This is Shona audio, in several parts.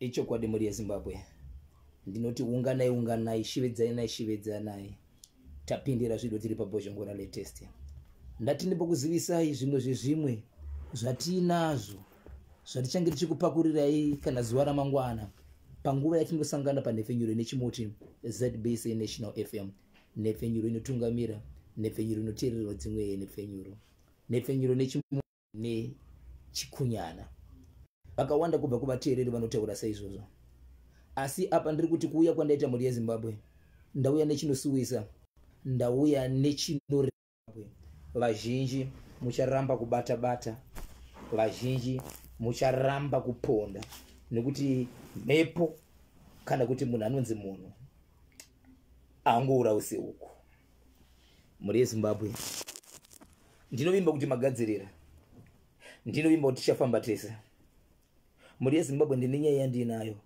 Ichokwadi mhuri yeZimbabwe, ndinoti unganai unganai, shevedzanai shevedzanai, tapindira zvido tiri paBhozhongora Latest. Ndati ndimbokuzivisai zvimwe zvezvimwe zvatiinazvo zvatichange tichikupakurirai kana zuva ramangwana panguva yatinosangana panhepfenyuro nechimuti ZBC National FM, nhepfenyuro inotungamira, nhepfenyuro inoteererwa dzimwe nhepfenyuro, nhepfenyuro nechimuti nechikunyana. Vakawanda kubva kuvateereri vanotaura saizvozvo, asi apa ndiri kuti kuuya kwandaita mhuri yeZimbabwe, ndauya nechinosuwisa, ndauya nechino. Vazhinji mucharamba kubata bata, vazhinji mucharamba kuponda, nekuti mhepo kana kuti munhu anonzi munhu angourause uku. Mhuri yeZimbabwe, ndinovimba kuti magadzirira, ndinovimba kuti tichafamba tese. Mhuri yeZimbabwe, ndine nyaya yandiinayo,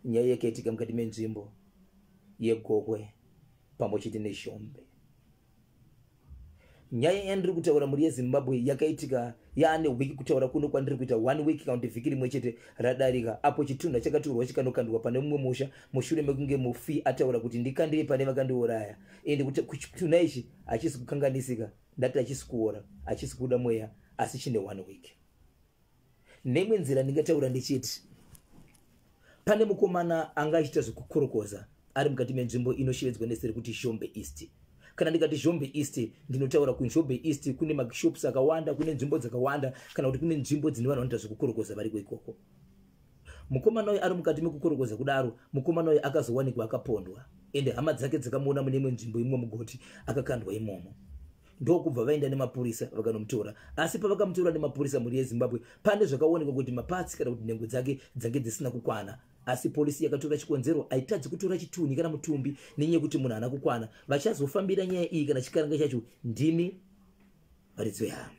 nyaya yakaitika mukati menzvimbo yeGokwe pamwe chete neZhombe. Nyaya yandiri kutaura, mhuri yeZimbabwe, yakaitika yaane wiki kutaura kuno kwandiri kuita, one week kana kuti vhiki rimwe chete radarika, apo chitunha chakatorwa chikanokandwa pane mumwe musha mushure mekunge mufi ataura kuti ndikandire pane vakandiuraya. Ende kuti chitunha ichi hachisi kukanganisika, ndati hachisi kuora, hachisi kuda mweya, asi chine one week. Neimwe nzira ndingataura ndichiti pane mukomana anga achiita zvekukorokoza ari mukati menzvimbo inoshevedzwa nezita rekuti Zhombe East. Kana ndikati Zhombe East, ndinotaura kuZhombe East kune mashops akawanda, kune nzvimbo dzakawanda, kana kuti kune nzvimbo dzine vanhu vanoita zvekukorokoza variko ikoko. Mukomana uyu ari mukati mekukorokoza kudaro, mukomana uyu akazowanikwa akapondwa, ende hama dzake dzakamuona mune imwe nzvimbo imwe mugoti akakandwa imomo, ndokubva vaenda nemapurisa vakanomutora. Asi pavakamutora nemapurisa, mhuri yeZimbabwe, pane zvakaonekwa kuti mapatsi kana kuti nhengo dzake dzange dzisina kukwana. Asi polisi yakatora chikonzero haitadzi kutora chitunhi kana mutumbi nenyaya yekuti munhu haana kukwana. Vachazofambira nyaya iyi kana chikaranga chacho ndimi varidzi vehama.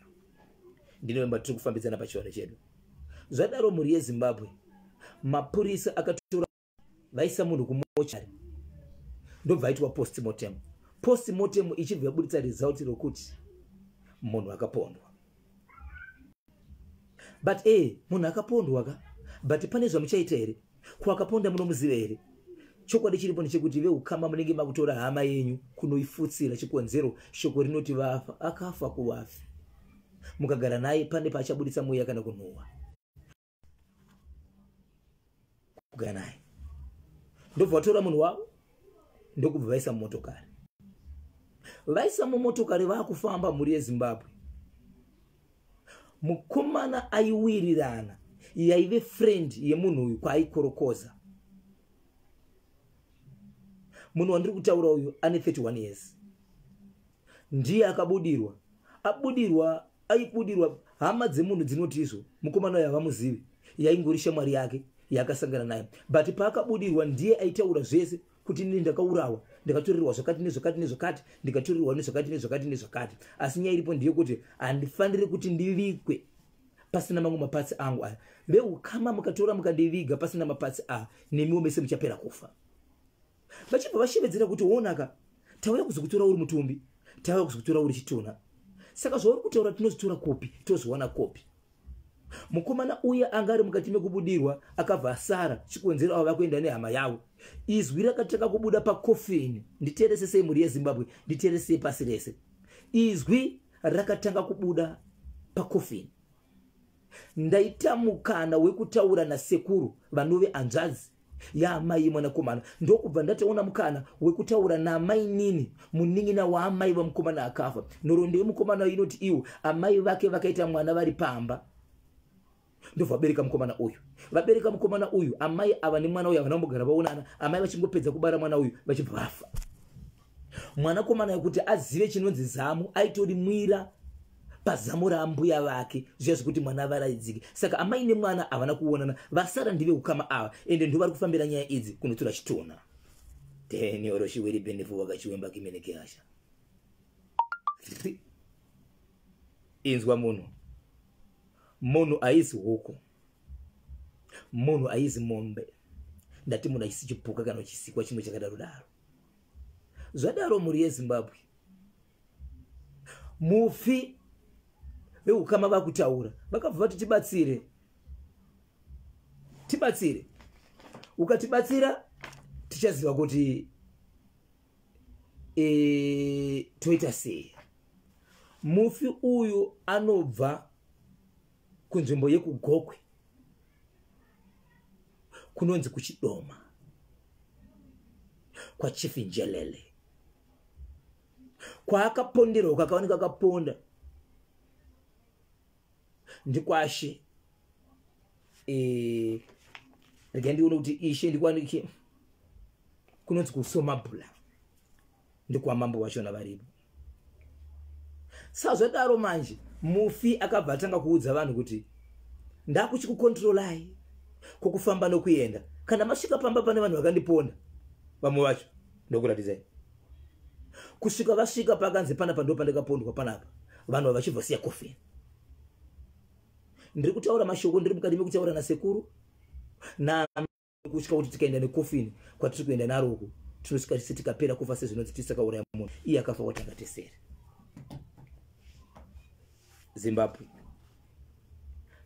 Ndinovimba tiri kufambidzana pachivanhu chedu. Zvadaro, mhuri yeZimbabwe, mapurisa akatora, vaisa munhu kumochari, ndobva aitwa postmortem. Postmortem ichibva yaburitsa result rokuti munhu akapondwa. But munhu akapondwa ka, but pane zvamuchaita here? Kuakaponda munomuziva here? Chokwadi chiripo ndechekuti veukama munenge makutora hama yenyu kunoifutsira. Chikonzero, shoko rinoti vafa akafa kuvafi, mukagara naye pane paachabuditsa mweya kana kunhuhwa. Kugara naye, ndobva vatora munhu wavo, ndokubva vaisa mumotokari. Vaisa mumotokari, vaakufamba, mhuri yeZimbabwe, mukomana aiwirirana yaive friend yemunhu uyu kwaaikorokoza. Munhu wandiri kutaura uyu ane 31 years, ndiye akabudirwa. Abudirwa, aibudirwa, hama dzemunhu dzinoti izvo mukomana uyu havamuzivi, yaingori shamwari yake yaakasangana naye. But paakabudirwa, ndiye aitaura zvese kuti inini ndakaurawa, ndakatorerwa zvakati nezvakati nezvakati, ndikatorerwa nezvakati nezvakati nezvakati, asi nyaya iripo ndeyekuti handifaniri kuti ndivigwe pasina mamwe mapatsi angu aya. Veukama mukatora mukandiviga pasina mapatsi aya, nemiwo mese muchapera kufa. Vachibva vashevedzera kuti onaka, tauya kuzokutora uri mutumbi, tauya kuzokutora uri chitunha, saka zvauri kutaura tinozvitora kopi, tozviwana kopi? Mukomana uya anga ari mukati mekubudirwa akabva asara. Chikonzero avo vakuenda nehama yavo, izwi rakatanga kubuda pakofini. Nditeeresesei, mhuri yeZimbabwe, nditeeresei pasi rese. Izwi rakatanga kubuda pakofini. Ndaita mukana wekutaura nasekuru vanove hanzvadzi yaamai yemwanakomana, ndokubva ndatoona mukana wekutaura naamainini, munin'ina waamai vamukomana akafa. Nhoroondo yemukomana inoti iwo amai vake vakaita mwana vari pamba, ndobva vabereka mukomana uyu. Vabereka mukomana uyu, amai ava nemwana uyu havana kumbogara vaonana. Amai vachingopedza kubara mwana uyu, vachibva vafa. Mwanakomana yekuti azive chinonzi zamu, aitorimwira pazamu raambuya vake, zviya zvekuti mwana avaraidzike. Saka amai nemwana havana kuonana. Vasara ndive ukama ava, ende ndo vari kufambira nyaya idzi kunotora chitunha. Tenioroshiweri benefu wakachiwemba kimenekehasha. Inzwa, munhu haizi huku, munhu haizi mombe, ndati munhu achisi chipuka kana chisikwa chimwe chakadaro daro. Zvadaro, mhuri yeZimbabwe, mufi veukama vakutaura, vakabva vati tibatsire, tibatsire. Ukatibatsira tichaziva kuti toita sei. Mufi uyu anobva kunzvimbo yekuGokwe kunonzi kuChidoma kwaChief Njelele, kwaakaponderwa, kakaoneka akaponda ndikwashe. Regai ndione kuti ishe ndikwanike kunonzi kuSomabhula, ndikwamambo vachona varipo. Sazvadaro manje mufi akabva atanga kuudza vanhu kuti ndakuchikukontrolai kwokufamba nokuenda. Kana masvika pamba pane vanhu vakandiponda, vamwe vacho ndokuratidzai. Kusvika vasvika pakanzi panapa ndo pandakapondwa panapa, vanhu vavachibva siya kofini. Ndiri kutaura mashoko, ndiri mukati mekutaura nasekuru na kusvika kuti tikaenda nekofini kwatiri kuenda naro uku, tinosvika tise tikapera kufa sezvinonzi tisakauraya munhu, iye akafa watanga tesere. Zimbabwe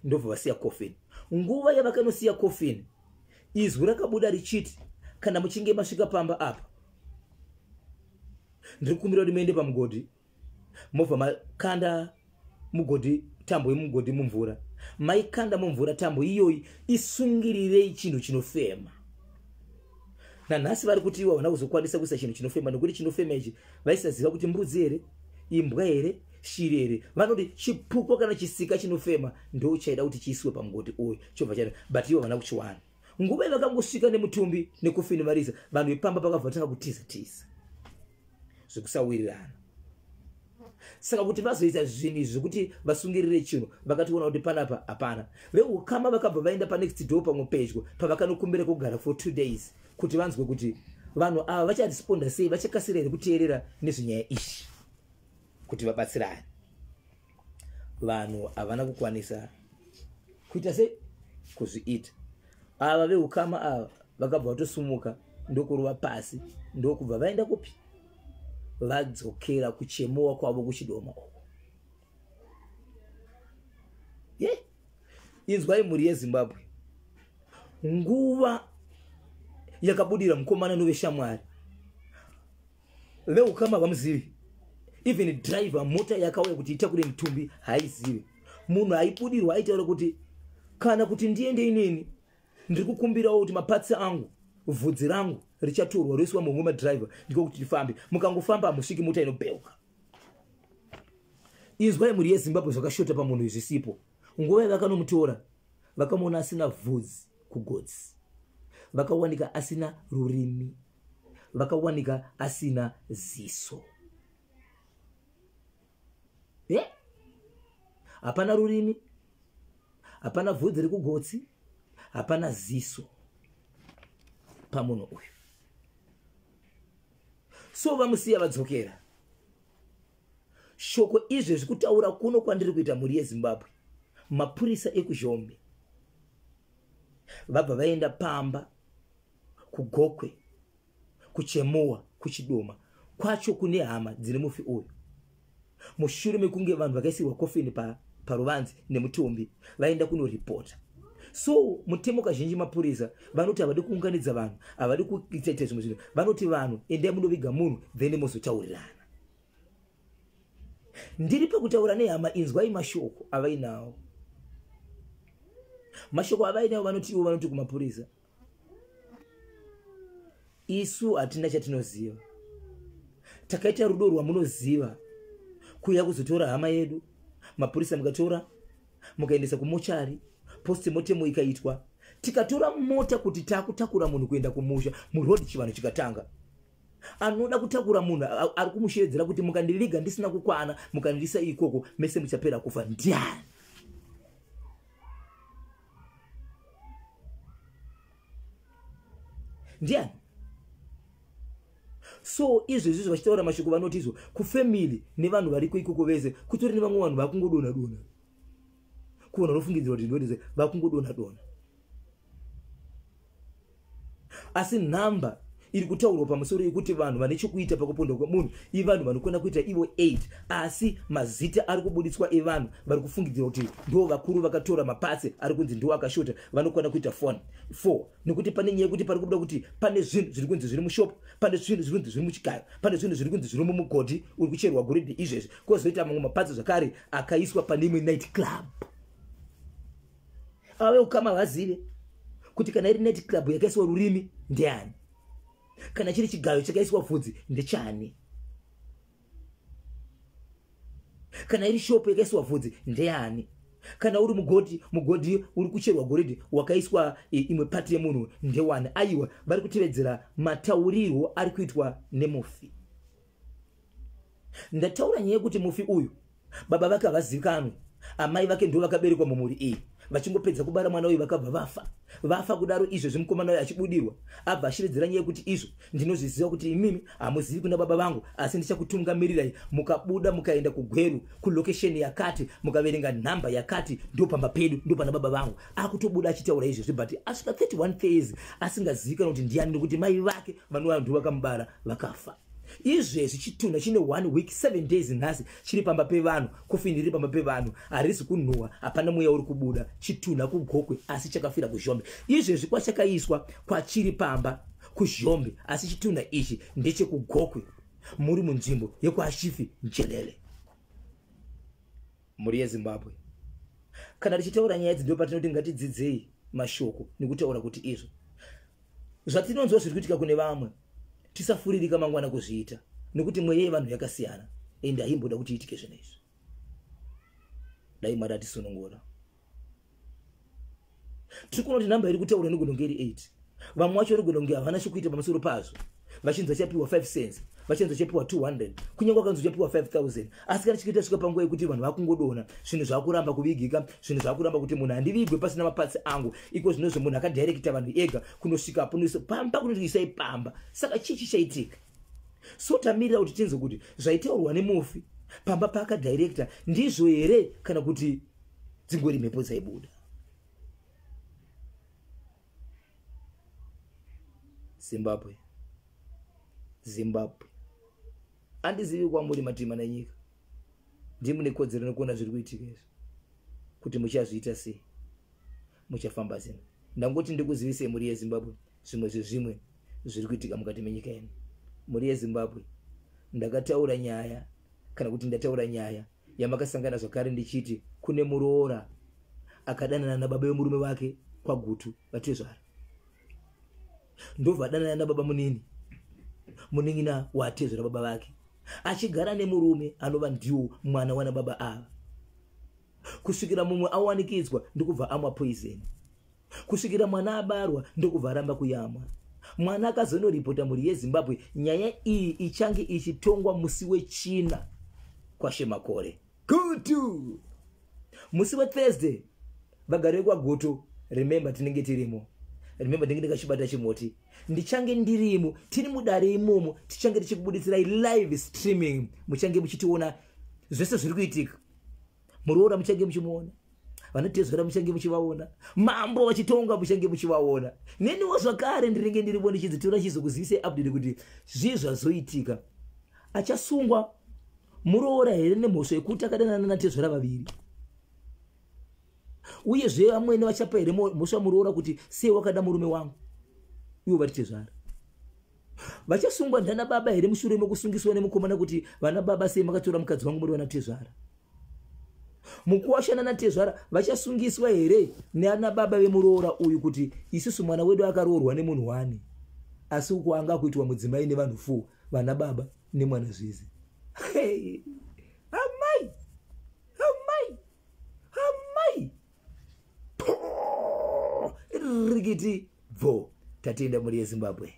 ndobva vasiya kofini. Nguva yavakanosiya kofini, izwi rakabuda richiti, kana muchinge masvika pamba apa, ndiri kukumbira kuti muende pamugodhi, mobva makanda mugodhi, tambo yemugodhi mumvura. Maikanda mumvura, tambo iyoyi isungirirei chinhu chinofema. Nanhasi vari kuti ivo havana kuzokwanisa kuisa chinhu chinofema, nekuti chinofema ichi vaisaziva kuti mbudzi here, imbwa here, shiri here. Vanoti chipukwa kana chisika chinofema ndo chaida kuti chiiswe pamugodhi uyu, chobva cha, but ivo havana kuchiwana. Nguva yavakangosvika nemutumbi nekufini varisa, vanhu vepamba pakabva vatanga kutiza tiza zvekusawirirana. Saka kuti vazoita zvinhu izvi zvekuti vasungirire chinhu, vakatoona kuti panapa hapana. Veukama vakabva vaenda panext door pamwe pedyo pavakanokumbira kugara for 2 days kuti vanzwe kuti vanhu ava vacharesponda sei, vachakasira here kuteerera nezvenyaya iyi kuti vabatsirane. Vanhu havana kukwanisa kuita sei kuzviita. Ava veukama ava vakabva vatosumuka ndokurova pasi, ndokubva vaenda kupi, vadzokera kuchemowa kwavo kuChidoma uko. Ye inzwai mhuri yeZimbabwe, nguva yakabudira mukomana noveshamwari, veukama vamuzivi, even driver mota yakauya kuti itakure mutumbi haizivi. Munhu aibudirwa aitaura kuti kana kuti ndiende inini, ndiri kukumbirawo kuti mapatsi angu, vhudzi rangu richatorwa roiswa mumwe madriver, ndiko kuti tifambe. Mukangofamba hamusviki, mota inobheuka. Inzwai mhuri yeZimbabwe, zvakashota pamunhu zvisipo. Nguva yavakanomutora, vakamuona asina vhudzi kugotsi, vakawanika asina rurimi, vakawanika asina ziso. Hapana rurimi, hapana vhudzi rekugotsi, hapana ziso pamunhu uyu. So vamusiya vadzokera. Shoko izvezvi kutaura kuno kwandiri kuita, mhuri yeZimbabwe, mapurisa ekuZhombe vabva vaenda pamba kuGokwe, kuChemowa, kuChidoma kwacho kune hama dzine mufi uyu, mushure mekunge vanhu vakaisirwa kofini paruvanzi nemutumbi vaenda kunoripota. So mutemo kazhinji mapurisa vanoti havadi kuunganidza vanhu, havadi kuitaita zvimwe zvinhu. Vanoti vanhu endai munoviga munhu, then mozotaurirana. Ndiri pakutaura nehama, inzwai mashoko avainawo. Mashoko avainawo, vanoti ivo vanoti kumapurisa, isu hatina chatinoziva, takaita rudo rwamunoziva kuuya kuzotora hama yedu. Mapurisa mukatora mukaendesa kumochari, postmortem ikaitwa, tikatora mota kuti takutakura munhu kuenda kumusha, muroad chivanhu chikatanga. Anoda kutakura munhu ari kumushevedzera kuti mukandiviga ndisina kukwana, mukandisa ikoko, mese muchapera kufa. Ndiani? Ndiani? So izvezvizvo vachitaura mashoko, vanoti izvo kufamily nevanhu variko ikoko vese, kutori nevamwe vanhu vakungodona dona, kuvanhu vanofungidzirwa kuti ndodeze vakungodona dona. Asi nhamba iri kutaurwa pamusoro yekuti vanhu vane chokuita pakupondwa kwemunhu ivanhu vanokwana kuita ivo 8, asi mazita ari kubuditswa evanhu vari kufungidzirwa kuti ndo vakuru vakatora mapatsi ari kunzi ndo akashota vanokwana kuita 4, nekuti pane nyaya yekuti pari kubuda kuti pane zvinhu zviri kunzi zviri mushopu, pane zvinhu zviri kunzi zviri muchigayo, pane zvinhu zviri kunzi zviri mumugodhi uri kucherwa goridhe izvezvi, kwozoita mamwe mapatsi zvakare akaiswa pane imwe night club. Ave ukama vazive kuti kana iri night club yakaiswa rurimi ndiani, kana chiri chigayo chakaiswa vhudzi ndechani, kana iri shopu yakaiswa vhudzi ndeyani, kana uri mugodhi, mugodhi uri kucherwa goridhe wakaiswa imwe pati yemunhu ndewani. Aiwa, vari kutevedzera mataurirwo ari kuitwa nemufi. Ndataura nyaya yekuti mufi uyu baba vake havazivikanwi, amai vake ndo vakaberekwa mumhuri iyi, vachingopedza kubara mwana uyu vakabva vafa. Vafa kudaro izvezvi mukomana uyu achibudirwa abva ashevedzera nyaya yekuti izvo ndinozviziva kuti imimi hamuzivi kuna baba vangu, asi ndichakutungamirirai mukabuda mukaenda kuGweru kulokesheni yakati, mukaverenga nhamba yakati, ndo pamba pedu, ndo pana baba vangu. Akutobuda achitaura izvezvi, but asvika 31 days asingazivikanwa kuti ndiani, nekuti mai vake vanova ndo vakamubara vakafa. Izvezvi chitunha chine 1 week 7 days nhasi chiri pamba pevanhu, kofini riri pamba pevanhu, harisi kunhuhwa, hapana mweya uri kubuda. Chitunha kuGokwe asi chakafira kuZhombe. Izvezvi kwachakaiswa kwachiri pamba kuZhombe, asi chitunha ichi ndechekuGokwe, muri munzvimbo yekwaShifi Njelele. Mhuri yeZimbabwe, kana tichitaura nyaya idzi ndo patinoti ngatidzidzei mashoko nekutaura kuti izvo zvatinonzwa zviri kuitika kune vamwe tisafuririka mangwana kuzviita, nekuti mweya yevanhu yakasiyana ende haimboda kuti iitike zvinhu izvi. Dai Mwari atisunungura. Tiri kuona kuti nhamba iri kutaura inogona kunge iri 8, vamwe vacho vanogona kunge havana chokuita pamusoro pazvo, vachinzi vachapiwa 5 cents, vachinzi vachapiwa 200, kunyange vakanzi vachapiwa 5000. Asi kana chikuita svika panguva yekuti vanhu vakungodona, zvinhu zvakuramba kuvigika, zvinhu zvakuramba kuti munhu handivigwe pasina mapatsi angu. Iko zvinozvo munhu akadirekta vanhu ega kunosvika punoisa pamba, kunoti isai pamba. Saka chii chichaitika? So tamirira kuti tinzwe kuti zvaitaurwa nemufi pamba paakadirekta ndizvo here, kana kuti dzingori mhepo dzaibuda. Zimbabwe, Zimbabwe, handizivi kwamuri matima nenyika, ndimune kodzero nekuona zviri kuitika izvi kuti muchazviita sei, muchafamba sei. Ndangoti ndikuzivisei mhuri yeZimbabwe zvimwe zvezvimwe zviri kuitika mukati menyika ino. Mhuri yeZimbabwe, ndakataura nyaya, kana kuti ndataura nyaya yamakasangana zvakare ndichiti kune muroora akadanana nababa vemurume wake kwaGutu vatezvara, ndobva adanana nababa munini, munin'ina watezvara baba vake, achigara nemurume anova ndiwo mwana wana baba ava, kusvikira mumwe awanikidzwa ndokubva amwa poison, kusvikira mwana abarwa ndokubva aramba kuyamwa. Mwana akazonoripota mhuri yeZimbabwe. Nyaya iyi ichange ichitongwa musi wechina kwaShemakore Gutu, musi weThursday. Vagari vekwaGutu, remember tinenge tirimo, remember ndinge ndakachibata chimoti, ndichange ndirimo, tiri mudare imomo, tichange tichikubudisirai live streaming, muchange muchitiona zvese zviri kuitika. Muroora muchange muchimuona, vanotezvera muchange muchivaona, mambo vachitonga muchange muchivaona, neniwo zvakare ndinenge ndiripo ndichidzitora chizokuzivisai update kuti zvii zvazoitika. Achasungwa muroora here nemhosva yekuti akadanana natezvera vaviri? Uyezve vamwene vachapa here mhosva muroora kuti sei wakada murume wangu ivo vari tezvara? Vachasungwa ndana baba here mushure mekusungiswa nemukomana kuti vana baba sei makatora mukadzi wangu muri vana tezvara? Mukuwasha nana tezvara vachasungiswa here neana baba vemuroora uyu kuti isusu mwana wedu akaroorwa nemunhu wani, asi uku anga kuitwa mudzimai nevanhu 4, vana baba nemwana zvizi? Hey, amai, amai, amai, rikiti bvo. Tatenda mhuri yeZimbabwe.